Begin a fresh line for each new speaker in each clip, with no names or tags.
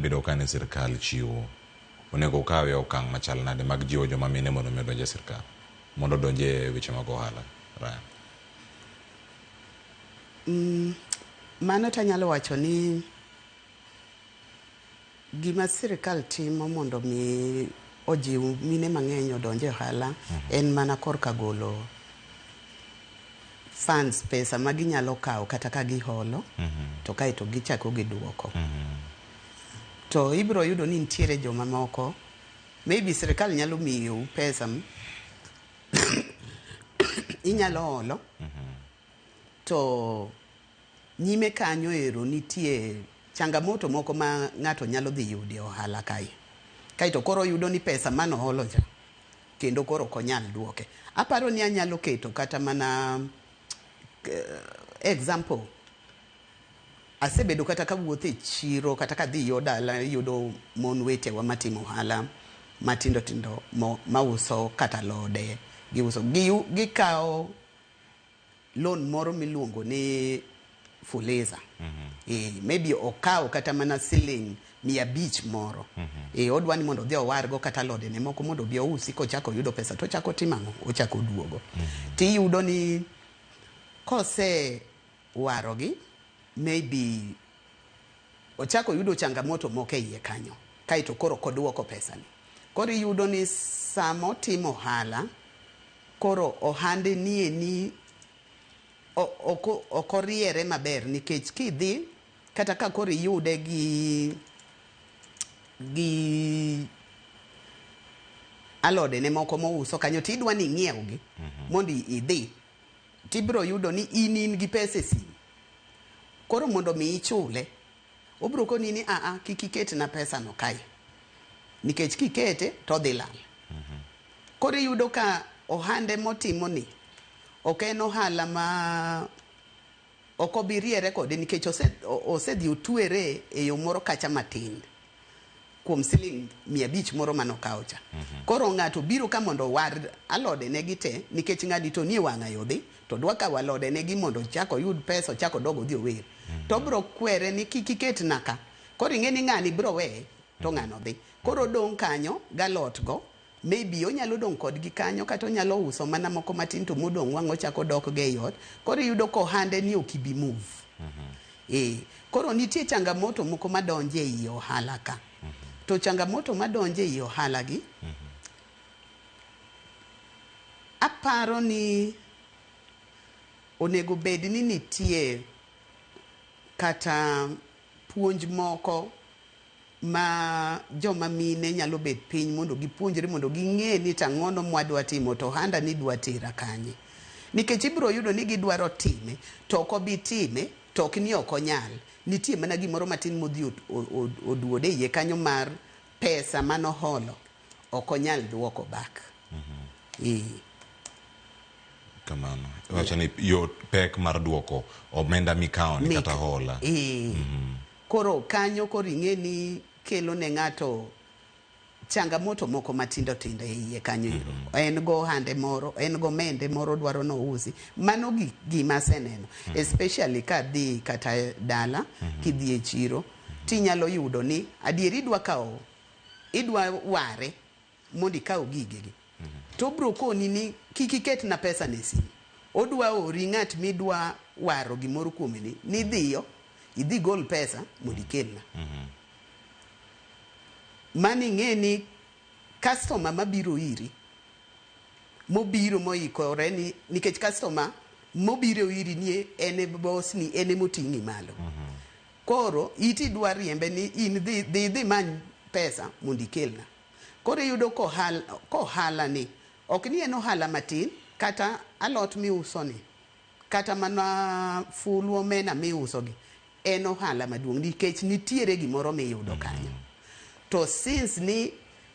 bedo ka ni sirkal chiwo, onego okawe okang' machal nade mag jiwo joma mine mondo mi odonj e sirkal, mondo odonj e weche mag ohala? Ryan.
Mano tanyalo wacho ni gima sirkal timo mondo mi ojiw mine mang'eny odonj e ohala en mana korka golo funds, pesa ma ginyalo kawo kata ka giholo to kaeto gichako giduoko. To ibiro yudo ni nitiere joma moko maybe sirkal nyalo miyou pesa inyalo holo to nyime kanyo ero nitie changamoto moko ma ng'ato nyalo dhi yudo e ohala kae. Kaeto koro oyudo ni pesa manoholo cha kendo koro ok onyal duoke. Aparo ni anyalo keto kata mana example. Asebedo kata kawuotho e chiro kata kadhi yo dala iyudo mon wetewa matimo ohala matindo tindo mauso kata alode giuso gikawo loan moro miluongo ni Fuliza. Maybe okawo kata mana siling 500 moro. Odwa ni mondo odhi owargo kata alode ne moko mondo obi ousi kochako oyudo pesa to ochako timo ang'o? Ochako oduogo. Tiyudo ni kose warogi maybe ochako oyudo changamoto moko e iye kanyo kaeto koro ok oduoko pesa ni. Koro iyudo ni sama otimo ohala koro ohande ni ok oriere maber nikech kidhi kata ka koro iyude gi alode ne moko mouso kanyo tidwa ni ing'iewgi mondo idhi tibiro yudo ni in gi pesa e simu. Koro mondo mi ichule obiro koni ni aa kik iketna pesa no kae nikech kikete to odhi lal. Koro iyudo ka ohande motimo ni ok en ohala ma ok obi riere kode nikech osedhi otwere e yo moro kacha matin kuom siling 500 moro manokawo cha. Koro ng'ato biro ka mondo owar alode ne gi te nikech ng'ani to nie wang'a yo dhi to dwa kawo alode ne gi mondo ochak oyud pesa ochak odog odhi ower. To obiro kwere ni kik iketna ka. Koro ing'e ni ng'ani biro weye to ng'ano dhi. Koro odong' kanyo galot go maybe onyalo dong' kodgi kanyo kata onyalo uso mana moko matin to modong' wang' ochako odok go ei ot. Koro iyudo ka ohande ni ok ibi move. Koro nitie changamoto moko madonjo ei ohala ka. To changamoto madonjo ei ohala gi, aparo ni onego bed ni nitie kata puonj moko ma joma mine nyalo bet piny mondo gipuonjre mondo ging'e ni tang'ono mwadwa timo to ohanda ni dwa tera kanye. Nikech ibiro yudo ni gidwaro time to ok obi time to ok ni ok onyal. Nitie mana gimoro matin modhi oduode iye kanyo mar pesa manoholo ok onyal duoko back.
Kamano. Iwacho ni yot pek mar duoko omenda mikawo ni kata hola.
Koro kanyo koro ing'e ni kelo ne ng'ato changamoto moko matindo tindo e iye kanyo ero. En go ohande moro, en go mende moro dwaro nousi. Mano gima aseneno. Especially kadhi kata dala, kidhi e chiro, tinyalo yudo ni adieri idwa kawo, idwa ware mondo ikaw gigegi. To obiro koni ni kik iketna pesa ne simu. Odwa ori ng'at midwa waro gimoro kuome ni, nidhiyo, idhi gol pesa mondo ikelna. Mano ing'e ni customer mabiro iri, mobiro moikore ni, nikech customer mobiro iri ni en e boss ni, en emoting'i malo. Koro iti dwa riembe ni in dhi dhi many pesa mondo ikelna. Koro iyudo kohala ni, ok ni en ohala matin, kata alot miuso ni, kata mana fulu omena miuso gi, en ohala maduong' nikech nitiere gimoro miyudo kanyo. To since ni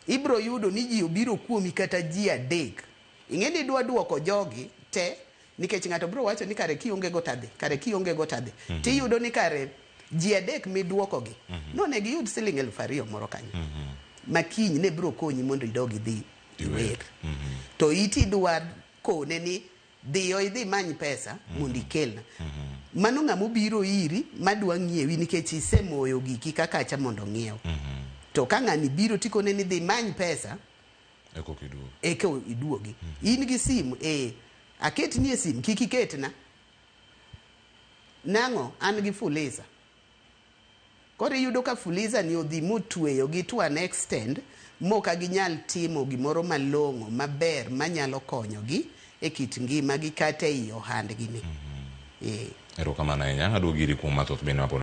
ibiro yudo ni ji obiro kuomi kata ji adek, ing'e ni idwa duoko jogi te, nikech ng'ato biro wacho ni kare kionge go tadhi, kare kionge go tadhi. Tiyudo ni kare ji adek miduoko gi, nonego iyud siling 2000 moro kanyo. Ma kiny ne biro konyi mondo idog idhi iwer. To iti idwa kone ni dhiyo idhi many pesa mondo ikelna. Mano ng'ama obiro iri madwa ng'iewi nikech isemoyo giki kakacha mondo ong'iew. To ka ng'ani biro tikone ni dhi many pesa
Eka iduogi.
Eka iduogi. In gi simu eh, aketni e simu kik iketna. Nang'o an gi fuliza. Koro iyudo ka fuliza ni odhi motweyo gi to an extent moka ginyal timo gimoro malong'o maber manyalo konyogi e kit ngimagi kata ei ohandgi ni. Eh.
Erokamano ahinya. Aduogi iri kuom mathoth bende mapo.